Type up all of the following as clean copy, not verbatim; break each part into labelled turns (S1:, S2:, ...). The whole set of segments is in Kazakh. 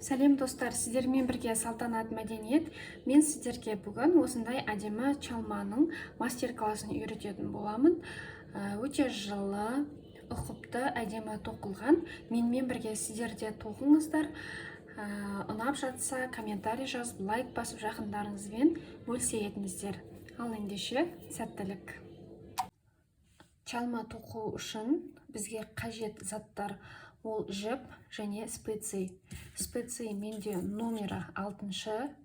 S1: Сәлем, достар! Сіздермен бірге Салтанат Мәдениет. Мен сіздерге бүгін осындай әдемі чалманың мастер классын үйрететін боламын. Өте жылы, ұқыпты, әдемі тоқылған. Менімен бірге сіздер де тоқыңыздар. Ұнап жатса, комментарий жазып, лайк басып, жақындарыңызбен бөлісе кетіңіздер. Ал ендеше, сәттілік! Чалма тоқу үшін бізге қажет заттар: ол жіп және специи. Специи менде номері алтыншы,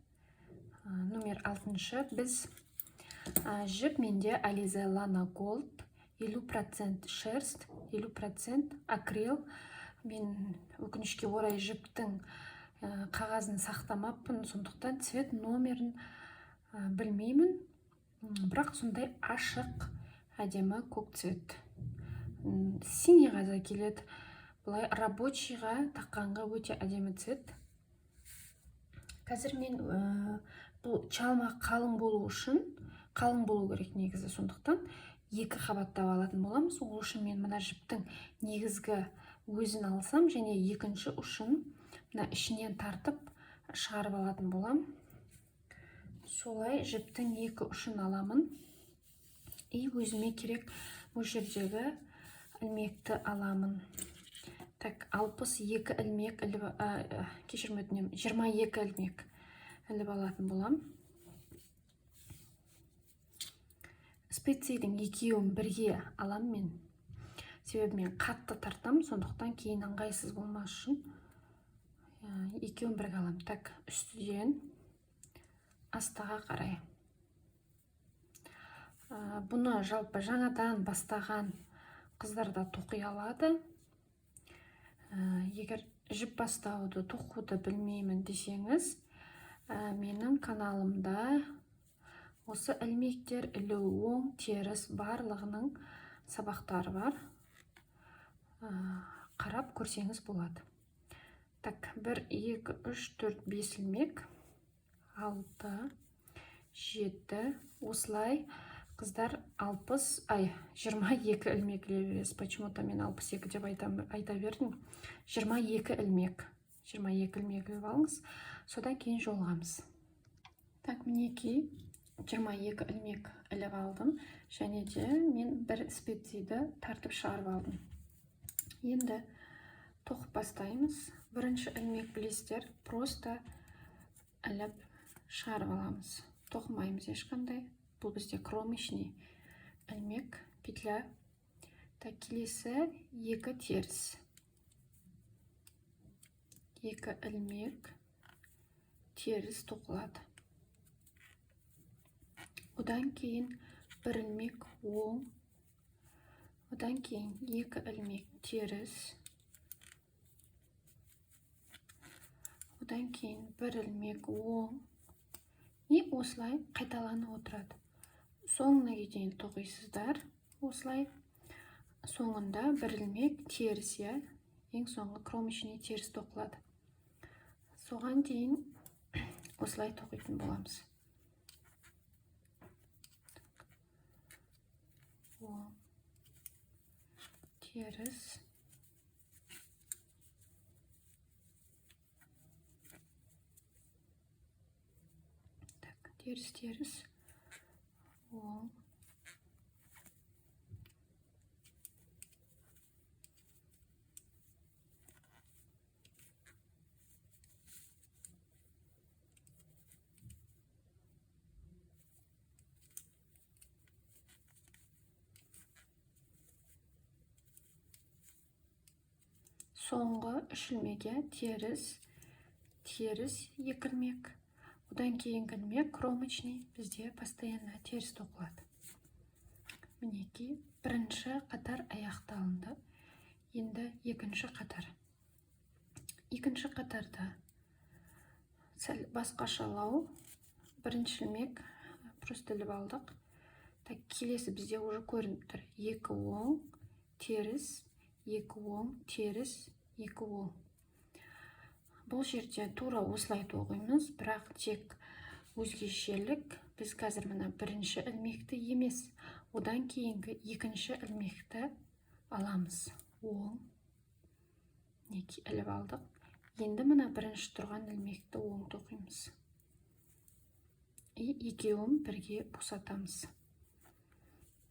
S1: номер алтыншы. Біз жіп менде Alize Lana Gold, 50% шерсть, 50% акрил. Мен, өкінішке орай, жіптің қағазын сақтамаппын, сондықтан цвет номерін білмеймін. Бірақ сондай ашық, әдемі көк цвет. Синий ға да келеді, былай рабочий ға таққанға өте әдемі цвет. Қазір мен бұл чалма қалың болу үшін, қалың болу керек негізі, сондықтан екі қабаттап алатын боламыз. Ол үшін мен мына жіптің негізгі өзін алсам және екінші ұшын мына ішінен тартып шығарып алатын болам. Солай жіптің екі ұшын аламын и өзіме керек мөлшердегі ілмекті аламын. Так, 62 ілмек іліп, кешірім өтінемін, 22 ілмек іліп алатын болам. Специяның екеуін бірге алам мен, себебі мен қатты тартамын, сондықтан кейін ыңғайсыз болмас үшін екеуін бірге аламын. Так, үстіден астыға қарай. Бұны жалпы жаңадан бастаған қыздар да тоқи алады. Егер жіп бастауды, тоқуды білмеймін десеңіз, менің каналымда осы ілмектер ілу, оң, теріс, барлығының сабақтары бар. Қарап көрсеңіз болады. Так, 1, 2, 3, 4, 5 ілмек, 6, 7. Осылай, қыздар, 60, ай, 22 ілмек іле бересіз. Почему то мен 62 деп айта бердім. 22 ілмек, 22 ілмек іліп алыңыз, содан кейін жолығамыз. Так, мінекей, 22 ілмек іліп алдым және де мен бір специяды тартып шығарып алдым. Енді тоқып бастаймыз. Бірінші ілмек, білесіздер, просто іліп шығарып аламыз, тоқымаймыз ешқандай. Бұл бізде кромочный ілмек, петля. Так, келесі екі теріс, екі ілмек теріс тоқылады. Одан кейін бір ілмек оң, одан кейін екі ілмек теріс, одан кейін бір ілмек оң. И осылай қайталанып отырады, соңына дейін тоқисыздар осылай. Соңында бір ілмек теріс, иә, ең соңғы кромочный теріс тоқылады. Соған дейін осылай тоқитын боламыз. Оң, теріс. Так, теріс, теріс, оң. Соңғы үш ілмеге теріс, теріс, екі ілмек. Одан кейінгі ілмек кромочный бізде постоянно теріс тоқылады. Мінекей, бірінші қатар аяқталынды. Енді екінші қатар. Екінші қатарда сәл басқашалау. Бірінші ілмек просто іліп алдық. Так, келесі бізде уже көрініп тұр: екі оң, теріс, екі оң, теріс, екі оң. Бұл жерде тура осылай тоқимыз, бірақ тек өзгешелік: біз қазір мына бірінші ілмекті емес, одан кейінгі екінші ілмекті аламыз. Оң, мінекей, іліп алдық. Енді мына бірінші тұрған ілмекті оң тоқимыз. И екеуін бірге босатамыз.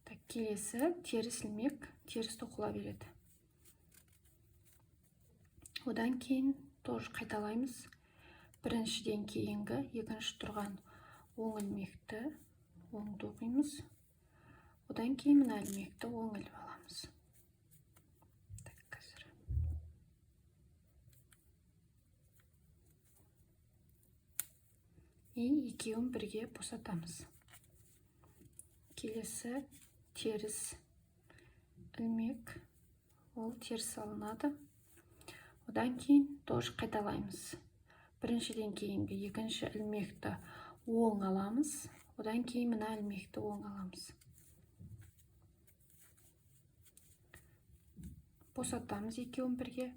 S1: Так, келесі теріс ілмек теріс тоқыла береді. Одан кейін тоже қайталаймыз. Біріншіден кейінгі екінші тұрған оң ілмекті оң тоқимыз. Одан кейін мына ілмекті оң іліп аламыз. Так, қазір. И екеуін бірге босатамыз. Келесі теріс ілмек, ол теріс алынады. Одан кейін тоже қайталаймыз. Біріншіден кейінгі екінші ілмекті оң аламыз. Одан кейін мына ілмекті оң аламыз. Босатамыз екеуін бірге.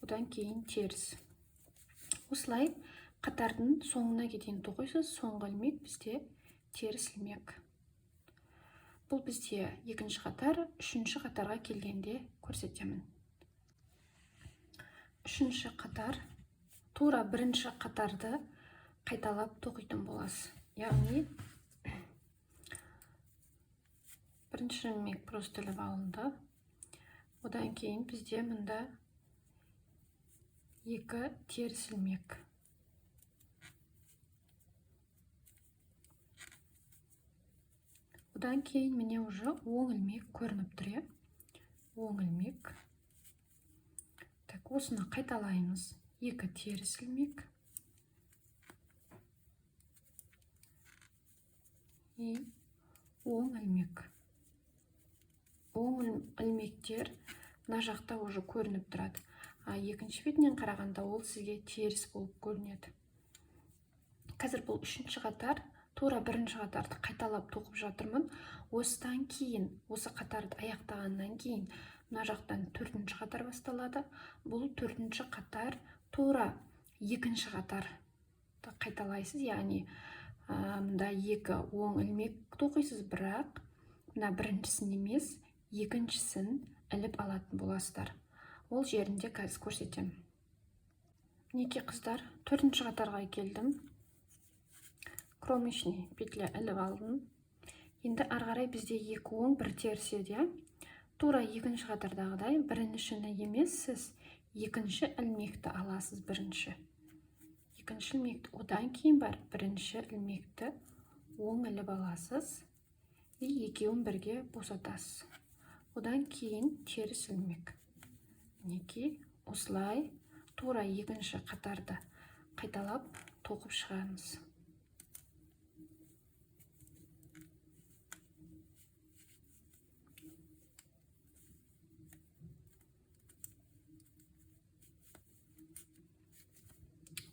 S1: Одан кейін теріс. Осылай қатардың соңына дейін тоқисыз. Соңғы ілмек бізде теріс ілмек. Бұл бізде екінші қатар, үшінші қатарға келгенде көрсетемін. Үшінші қатар тура бірінші қатарды қайталап тоқитын боласыз. Яғни бірінші ілмек просто іліп алынды. Одан кейін бізде мында екі теріс ілмек. Одан кейін міне уже оң ілмек көрініп тұр, иә? Оң ілмек. Так, осыны қайталаймыз. Екі теріс ілмек. И оң ілмек. Оң ілмектер мына жақта уже көрініп тұрады. А екінші бетінен қарағанда ол сізге теріс болып көрінеді. Қазір бұл үшінші қатар, тура бірінші қатарды қайталап тоқып жатырмын. Осыдан кейін, осы қатарды аяқтағаннан кейін мына жақтан төртінші қатар басталады. Бұл төртінші қатар тура екінші қатарды қайталайсыз. Яғни мында екі оң ілмек тоқисыз, бірақ мына біріншісін емес, екіншісін іліп алатын боласыздар. Ол жерінде қазір көрсетемін. Мінекей қыздар, төртінші қатарға келдім. Кромочный петля іліп алдым. Енді ары қарай бізде екі оң, бір теріс еді, иә? Тура екінші қатардағыдай біріншіні емес, сіз екінші ілмекті аласыз бірінші. Екінші ілмекті, одан кейін бар бірінші ілмекті оң іліп аласыз и екеуін бірге босатасыз. Одан кейін теріс ілмек. Мінекей осылай тура екінші қатарды қайталап тоқып шығамыз.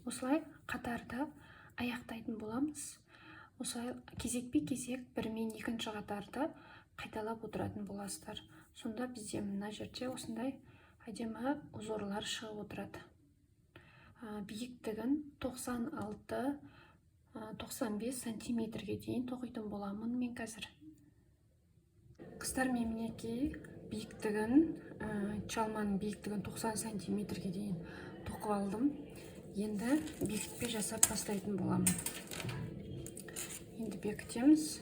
S1: Осылай қатарды аяқтайтын боламыз. Осылай кезекпе-кезек бір мен екінші қатарды қайталап отыратын боласыздар. Сонда бізде мына жерде осындай әдемі узорлар шығып отырады. Биіктігін 96, 95 сантиметрге дейін тоқитын боламын мен қазір. Қыздар, мен мінекей биіктігін, чалманың биіктігін 90 сантиметрге дейін тоқып алдым. Енді бекітпе жасап бастайтын боламын. Енді бекітеміз.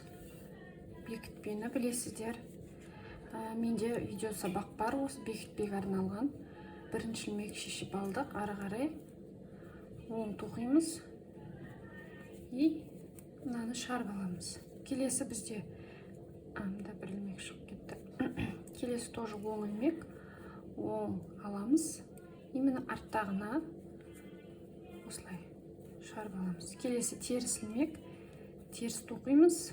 S1: Бекітпені білесіздер. Менде видео сабақ бар, осы бекітпеге арналған. Бірінші ілмек шешіп алдық, ары қарай оң тоқимыз. И мынаны шығарып аламыз. Келесі бізде, мында бір ілмек шығып кетті. Келесі тоже оң ілмек, оң аламыз. Именно арттағына осылай шығарып аламыз. Келесі теріс ілмек, теріс тоқимыз.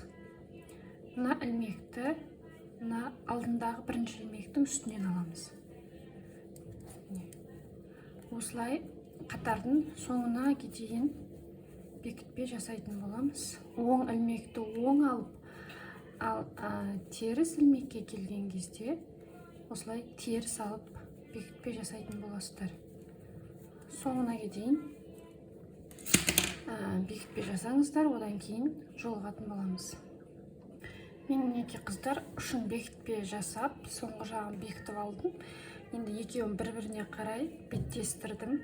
S1: Мына ілмекті мына алдындағы бірінші ілмектің үстінен аламыз. Міне. Осылай қатардың соңына дейін бекітпе жасайтын боламыз. Оң ілмекті оң алып, ал, теріс ілмекке келген кезде осылай теріс алып бекітпе жасайтын боласыздар. Соңына дейін бекітпе жасаңыздар, одан кейін жолығатын боламыз. Мен мінекей қыздар ұшын бекітпе жасап, соңғы жағын бекітіп алдым. Енді екеуін бір-біріне қарай беттестірдім.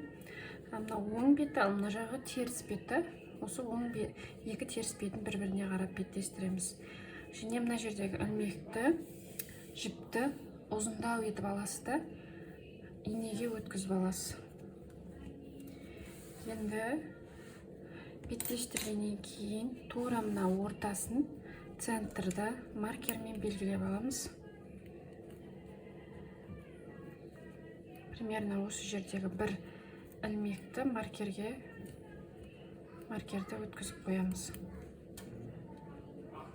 S1: Мынау оң беті, ал мына жағы теріс беті. Осы оң бет, екі теріс бетін бір-біріне қарап беттестіреміз. Және мына жердегі ілмекті, жіпті ұзындау етіп аласыз да инеге өткізіп аласыз. Енді беттестіргеннен кейін тура мына ортасын центрда маркермен белгілеп аламыз. Примерно осы жердегі бір ілмекті маркерді өткізіп қоямыз.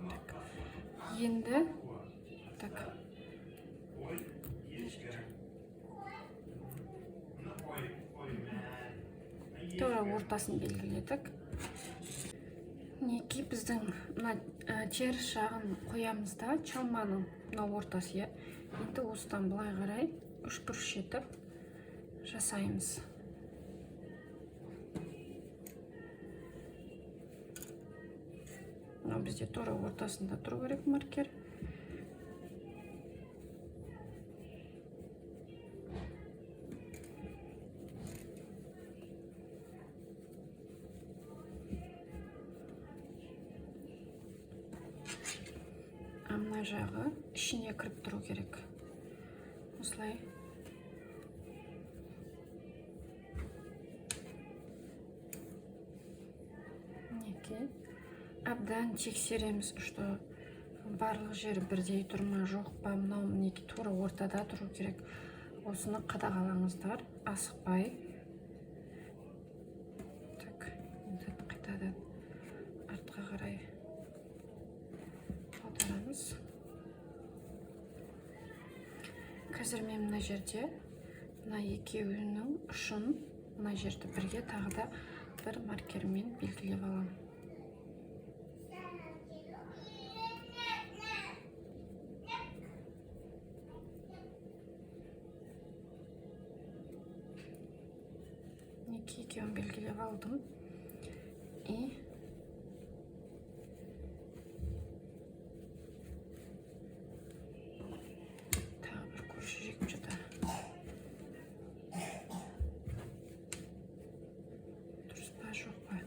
S1: Так. Енді так. Тура ортасын белгіледік. Мінекей біздің мына теріс жағын қоямыз да, чалманың мына ортасы, иә. Енді осыдан былай қарай үшбұрыш етіп жасаймыз. Мынау бізде тура ортасында тұру керек маркер. Мына жағы ішіне кіріп тұру керек. Осылай. Мінекей. Әбден тексереміз, что барлық жері бірдей тұр ма, жоқ па. Мынау мінекей тура ортада тұру керек. Осыны қадағалаңыздар, асықпай. Так, енді қайтадан артқа қарай аударамыз. Қазір мен мына жерде мына екеуінің ұшын мына жерді бірге тағы да бір маркермен белгілеп аламын. Мінекей екеуін белгілеп алдым. И тағы бір көрші жек что-то. Дұрыс па, жоқ па?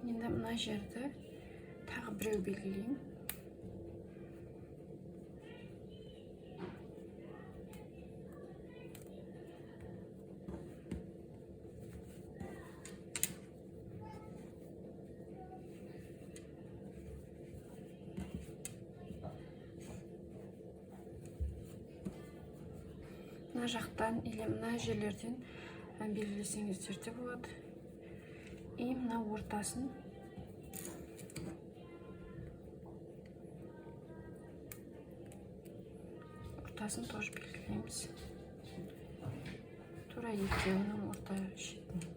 S1: Енді мына жерді тағы біреу белгілеймін. Мына жақтан или мына жерлерден белгілесеңіздер де болады. И мына ортасын тоже белгілейміз. Тура екеуінің орта шетін.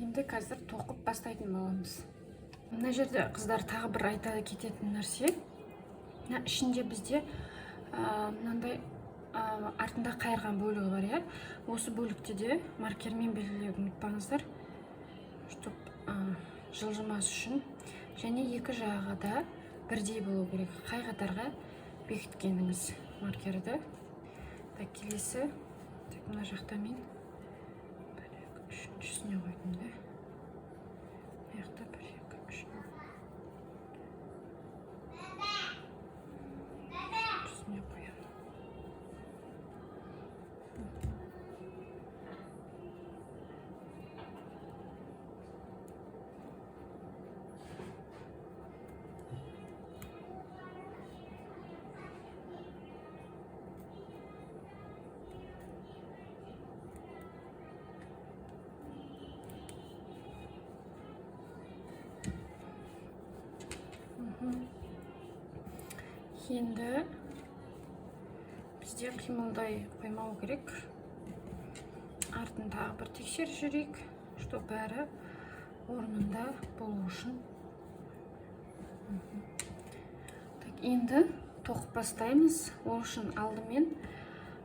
S1: Енді қазір тоқып бастайтын боламыз. Мына жерде қыздар тағы бір айта кететін нәрсе. Мына ішінде бізде мынандай артында қайырған бөлігі бар, иә. Осы бөлікте де маркермен белгілеуді ұмытпаңыздар, чтоб жылжымас үшін. Және екі жағы да бірдей болу керек. Қай қатарға бекіткеніңіз маркерді. Так, келесі. Так, мына жақта мен бір, екі, үшіншісіне қойдым да. Мына жақта бір, екі, үш. Үшіншісіне қоямын. Енді бізде қимылдай қоймау керек. Артын тағы бір тексеріп жіберейік, что бәрі орнында болу үшін. Так, енді тоқып бастаймыз. Ол үшін алдымен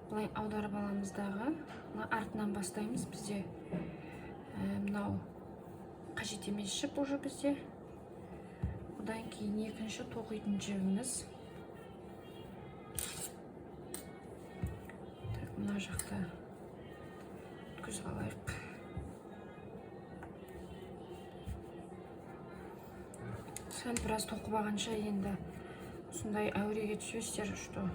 S1: былай аударып аламыз дағы, мына артынан бастаймыз. Бізде мынау қажет емес жіп уже бізде. Одан кейін екінші тоқитын жібіміз. Так, мына жақта өткізіп алайық. Сәл біраз тоқып алғанша енді осындай әуреге түсесіздер, что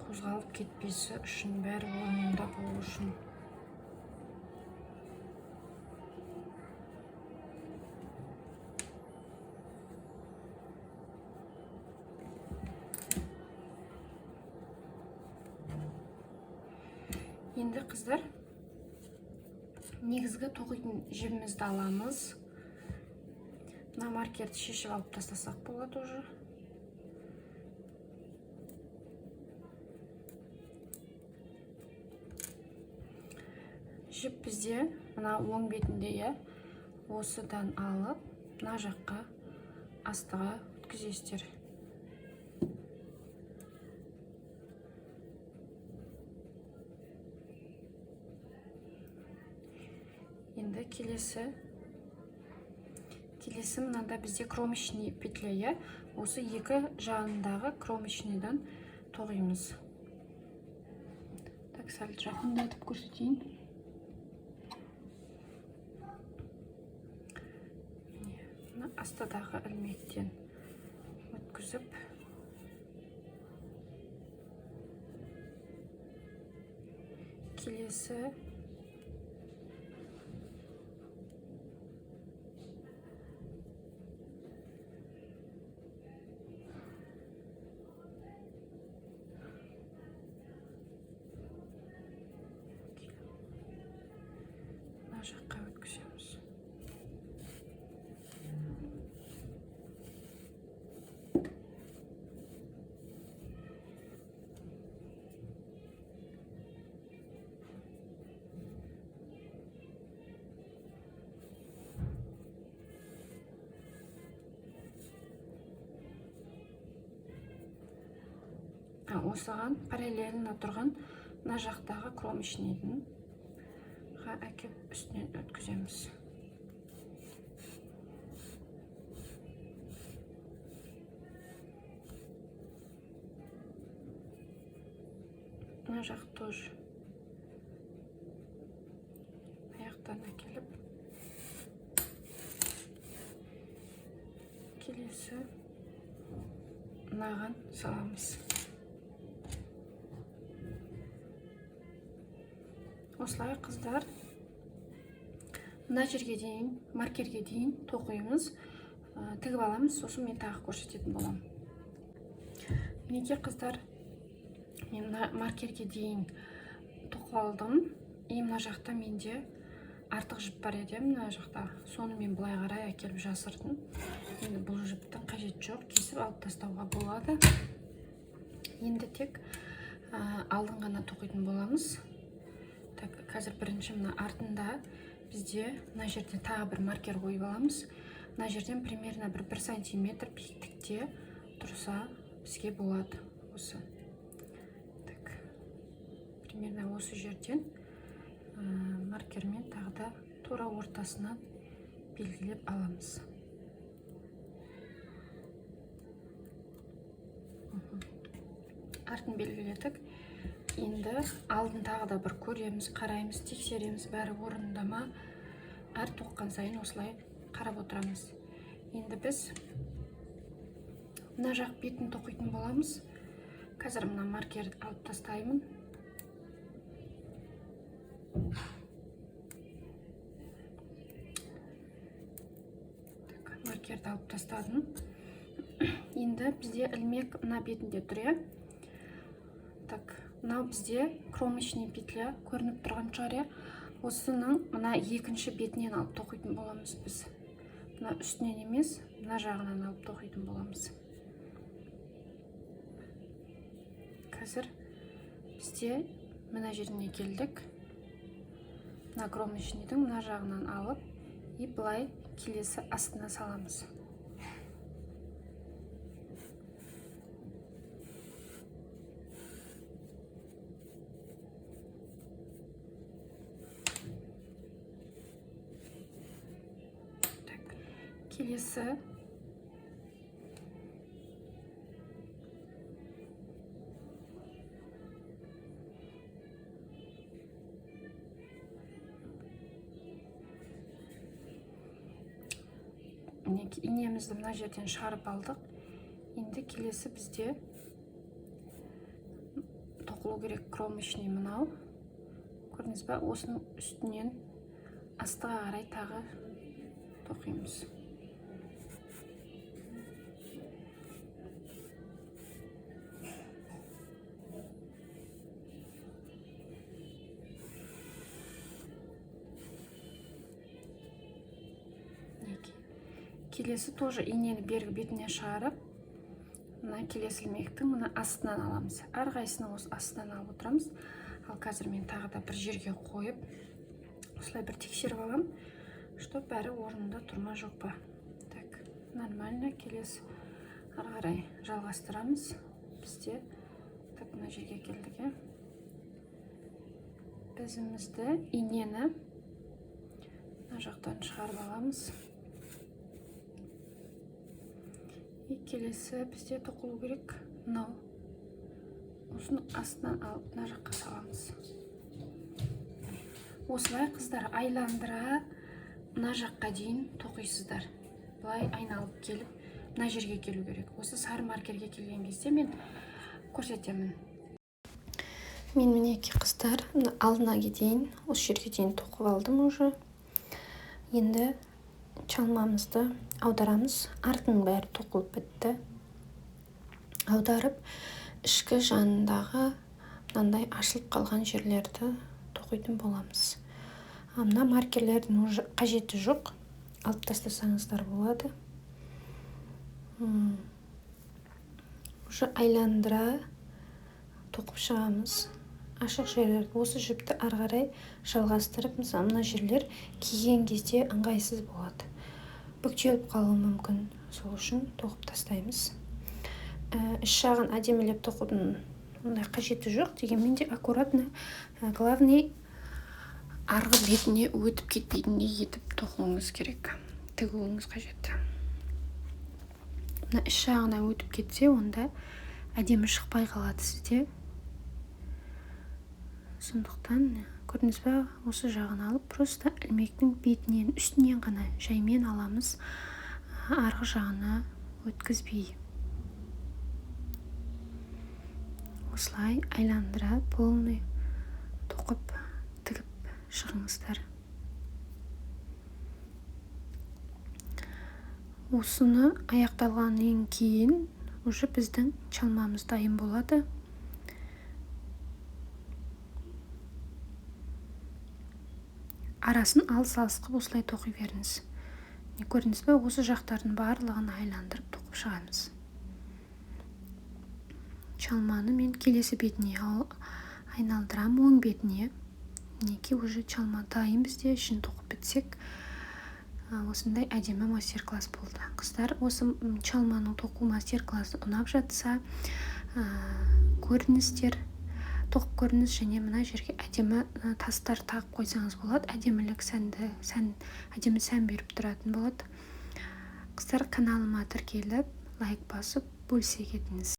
S1: қозғалып кетпесі үшін, бәрі орнында болу үшін. Енді қыздар, негізгі тоқитын жібімізді аламыз. Мына маркерді шешіп алып тастасақ болады уже. Жіп бізде мына оң бетінде, иә, осыдан алып мына жаққа астыға өткізесіздер. Енді келесі мынанда бізде кромочный петля, иә, осы екі жағындағы кромочныйдан тоқимыз. Так, сәл жақындатып көрсетейін. Міне, мына астыдағы ілмектен өткізіп, келесі мына жаққа өткіземіз. Осыған параллельно тұрған мына жақтағы кромочныйдың әкеп үстінен өткіземіз. Мына жақ тоже аяқтан әкеліп келесі мынаған саламыз. Осылай қыздар мына жерге дейін, маркерге дейін тоқимыз, тігіп аламыз, сосын мен тағы көрсететін боламын. Мінекей қыздар, мен мына маркерге дейін тоқып алдым. И мына жақта менде артық жіп бар еді, мына жақта. Соны мен былай қарай әкеліп жасырдым. Енді бұл жіптің қажеті жоқ, кесіп алып тастауға болады. Енді тек алдын ғана тоқитын боламыз. Так, қазір бірінші мына артында бізде мына жерде тағы бір маркер қойып аламыз. Мына жерден примерно бір сантиметр биіктікте тұрса бізге болады осы. Так, примерно осы жерден маркермен тағы да тура ортасынан белгілеп аламыз. Артын белгіледік. Енді алдын тағы да бір көреміз, қараймыз, тексереміз, бәрі орнында ма. Әр тоққан сайын осылай қарап отырамыз. Енді біз мына жақ бетін тоқитын боламыз. Қазір мына маркерді алып тастаймын. Так, маркерді алып тастадым. Енді бізде ілмек мына бетінде тұр, иә? Так, мынау бізде кромочный петля көрініп тұрған шығар, иә? Осының мына екінші бетінен алып тоқитын боламыз біз. Мына үстінен емес, мына жағынан алып тоқитын боламыз. Қазір бізде мына жеріне келдік. Мына кромочныйдың мына жағынан алып и былай келесі астына саламыз. Так, келесі мінекей, инемізді мына жерден шығарып алдық. Енді келесі бізде тоқылу керек кромочный мынау, көрдіңіз ба? Осының үстінен астыға қарай тағы тоқимыз. Мінекей, келесі тоже инені бергі бетіне шығарып, мына келесі ілмектің мына астынан аламыз. Әрқайсысын осы астынан алып отырамыз. Ал қазір мен тағы да бір жерге қойып, осылай бір тексеріп аламын, что бәрі орнында тұр ма, жоқ па. Так, нормально. Келесі ары қарай жалғастырамыз. Бізде так, мына жерге келдік, иә. Бізімізді инені мына жақтан шығарып аламыз. И келесі бізде тоқылу керек мынау. Осының астынан алып мына жаққа саламыз. Осылай, қыздар, айландыра мына жаққа дейін тоқисыздар. Былай айналып келіп мына жерге келу керек. Осы сары маркерге келген кезде мен көрсетемін. Мен, мінекей, қыздар, мына алдына дейін, осы жерге дейін тоқып алдым уже. Енді чалмамызды аударамыз. Артының бәрі тоқылып бітті. Аударып, ішкі жанындағы мынандай ашылып қалған жерлерді тоқитын боламыз. Мына маркерлердің уже қажеті жоқ, алып тастасаңыздар болады. Уже айландыра тоқып шығамыз. Ашық жерлер, осы жіпті ары қарай жалғастырып, мысалы, мына жерлер киген кезде ыңғайсыз болады, бүктеліп қалуы мүмкін, сол үшін тоқып тастаймыз. Іш жағын әдемілеп тоқудың ондай қажеті жоқ, дегенмен де аккуратно, главный арғы бетіне өтіп кетпейтіндей етіп тоқуыңыз керек, тігуіңіз қажет. Мына іш жағына өтіп кетсе, онда әдемі шықпай қалады сізде. Сондықтан, көрдіңіз ба, осы жағын алып, просто ілмектің бетінен, үстінен ғана жаймен аламыз, арғы жағына өткізбей. Осылай айландыра полный тоқып, тігіп шығыңыздар. Осыны аяқталғаннан кейін уже біздің чалмамыз дайын болады. Арасын алыс-алыс қылып осылай тоқи беріңіз. Не, көрдіңіз бе, осы жақтардың барлығын айландырып тоқып шығамыз. Чалманы мен келесі бетіне айналдырамын, оң бетіне. Мінекей, уже чалма дайын бізде, ішін тоқып бітсек, осындай әдемі мастер-класс болды. Қыздар, осы чалманың тоқу мастер-классы ұнап жатса, көріңіздер, тоқып көріңіз, және мына жерге әдемі тастар тағып қойсаңыз болады, әдемілік сәнді, сән, әдемі сән беріп тұратын болады. Қыздар, каналыма тіркеліп, лайк басып, бөлісе кетіңіз.